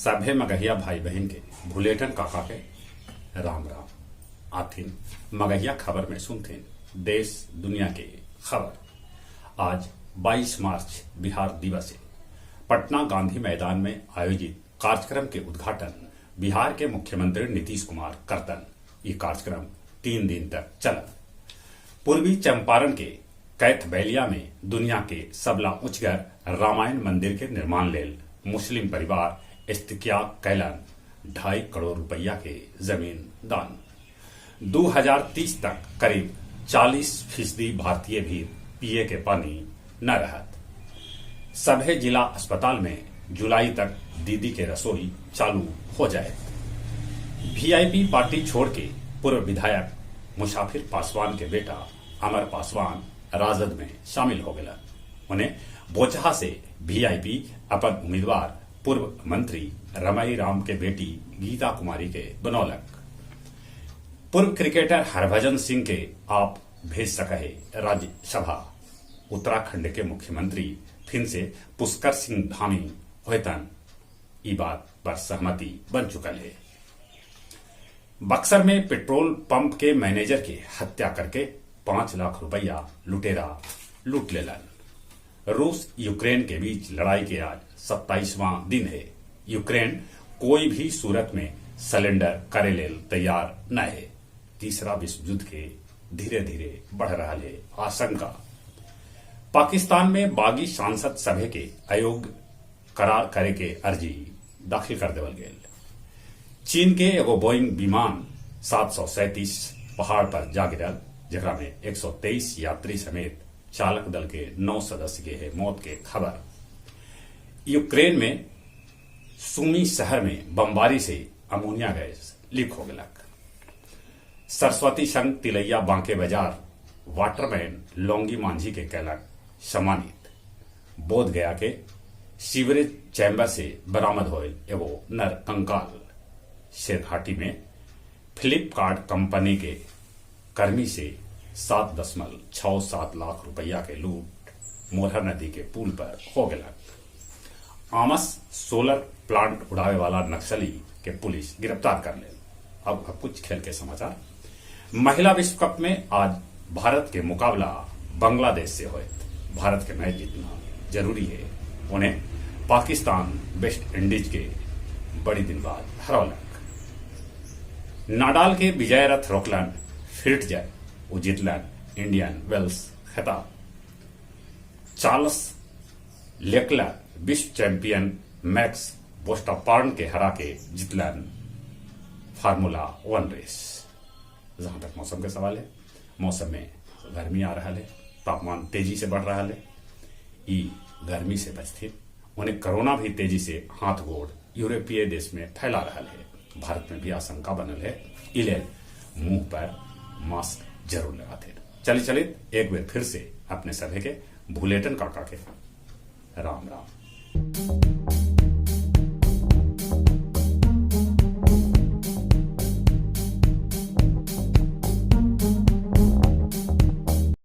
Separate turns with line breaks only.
सभे मगहिया भाई बहन के भुलेटन काका के राम राम। आथिन मगहिया खबर में सुनथिन देश दुनिया के खबर। आज 22 मार्च बिहार दिवस है। पटना गांधी मैदान में आयोजित कार्यक्रम के उद्घाटन बिहार के मुख्यमंत्री नीतीश कुमार करतन। ये कार्यक्रम 3 दिन तक चला। पूर्वी चंपारण के कैथबैलिया में दुनिया के सबला ऊंचगर रामायण मंदिर के निर्माण लेल मुस्लिम परिवार इस्तिक्याक कैलन 2.5 करोड़ रुपया के जमीन दान। 2030 तक करीब 40% भारतीय भी पिए के पानी न रहत। सभे जिला अस्पताल में जुलाई तक दीदी के रसोई चालू हो जाए। वीआईपी पार्टी छोड़ के पूर्व विधायक मुसाफिर पासवान के बेटा अमर पासवान राजद में शामिल हो गया। उन्हें बोचहा से वीआईपी अपन उम्मीदवार पूर्व मंत्री रमई राम के बेटी गीता कुमारी के बनौलक। पूर्व क्रिकेटर हरभजन सिंह के आप भेज सके राज्यसभा। उत्तराखंड के मुख्यमंत्री फिर से पुष्कर सिंह धामी होतन, ई बात पर सहमति बन चुकल है। बक्सर में पेट्रोल पंप के मैनेजर के हत्या करके 5 लाख रुपया लुटेरा लूट लेलन। रूस यूक्रेन के बीच लड़ाई के आज 27वां दिन है। यूक्रेन कोई भी सूरत में सरेंडर करे लेल तैयार न है। तीसरा विश्व युद्ध के धीरे धीरे बढ़ रहा है आशंका। पाकिस्तान में बागी सांसद सभा के अयोग्य करार करे के अर्जी दाखिल कर देवल गेल। चीन के एगो बोइंग विमान 737 पहाड़ पर जा गिरल, जेकरा में 123 यात्री समेत चालक दल के 9 सदस्य के है मौत के खबर। यूक्रेन में सुमी शहर में बमबारी से अमोनिया गैस लीक हो गलक। सरस्वती संघ तिलैया बांके बाजार वाटरमैन लौंगी मांझी के कैलक सम्मानित। बोध गया के सीवरेज चैम्बर से बरामद होल एगो नर कंकाल। शेरघाटी में फ्लिपकार्ट कंपनी के कर्मी से 7.67 लाख रुपया के लूट मोरहर नदी के पुल पर हो गया। आमस सोलर प्लांट उड़ावे वाला नक्सली के पुलिस गिरफ्तार कर ले। अब कुछ खेल के समाचार। महिला विश्व कप में आज भारत के मुकाबला बांग्लादेश से होत। भारत के मैच जीतना जरूरी है। उन्हें पाकिस्तान वेस्ट इंडीज के बड़ी दिन बाद हरौलक। नाडाल के विजय रथ रोकलन फिट जाए, वो जीतलन इंडियन वेल्स खिताब। चार्ल्स लेकलर विश्व चैंपियन मैक्स वर्स्टापेन के हरा के जीतलन फार्मूला 1 रेस। जहां तक मौसम के सवाल है, मौसम में गर्मी आ रहा है, तापमान तेजी से बढ़ रहा है। ई गर्मी से बचते उन्हें कोरोना भी तेजी से हाथ गोड़ यूरोपीय देश में फैला रहा है। भारत में भी आशंका बनल है। इले मुंह पर मास्क जरूर लगाते। चले चले एक बार फिर से अपने सभी के भूलेटन काका के राम राम।